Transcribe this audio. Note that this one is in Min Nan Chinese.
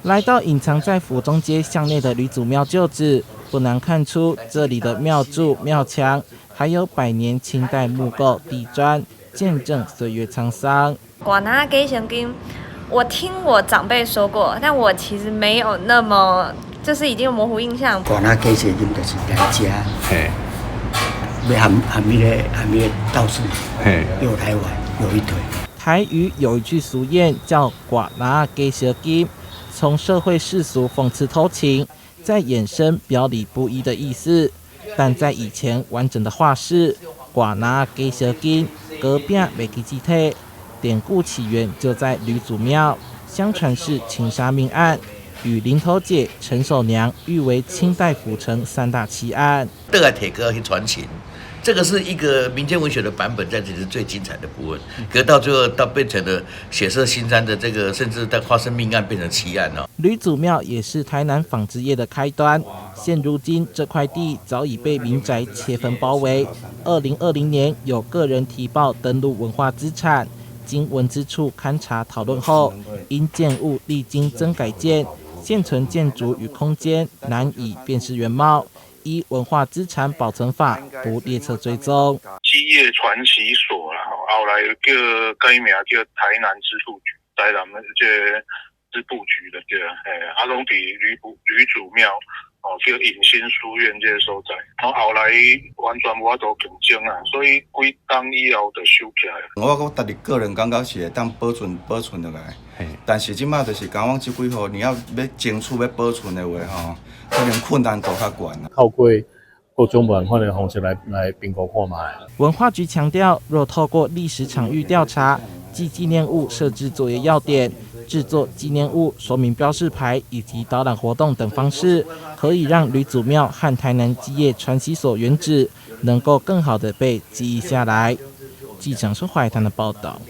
來到隱藏在府中街巷內的呂祖廟舊址，不難看出這裡的廟柱、廟牆，還有百年清代木構地磚，見證歲月滄桑。割籃仔假雙金，我聽我長輩說過，但我其實沒有那麼，就是已經有模糊印象。割籃仔假雙金就是來遮，嘿，欲和和彼个和彼个道士，嘿，有來往有一腿。台語有一句俗諺叫“割籃仔假相金”，從社會世俗諷刺偷情，再衍生表裡不一的意思。但在以前完整的話是“割籃仔假相金，糕餅袂記字體”。典故起源就在呂祖廟，相傳是情殺命案，與林頭姐、陳守娘譽為清代府城三大奇案。倒來提歌去傳情，這個是一個民間文學的版本，在這裡是最精彩的部分。可到最後，到變成了血色腥膻的這個，甚至在發生命案變成奇案哦。呂祖廟也是台南紡織業的開端。現如今這塊地早已被民宅切分包圍。2020年有個人提報登錄文化資產。經文資處勘查討論後，因建物歷經增改建，現存建築與空間難以辨識原貌，依文化資產保存法不列冊追蹤。基業傳習所啦，後來叫改名叫台南織布局，台南的這織布局的對，嘿，啊，攏佇呂祖廟，哦，叫迎新書院這個所在，然後後來完全無法度競爭啊，所以幾冬以後就收起來。我家己個人感覺是會當保存落來，但是這擺就是講這幾號，你要欲爭取欲保存的話吼，可能困難度較懸。透過各種無仝款的方式來評估看覓。文化局強調，若透過歷史場域調查及紀念物設置作業要點，製作紀念物說明標示牌以及導覽活動等方式，可以讓呂祖廟和台南基業傳習所原址能夠更好的被記憶下來。記者孫懷談的報道。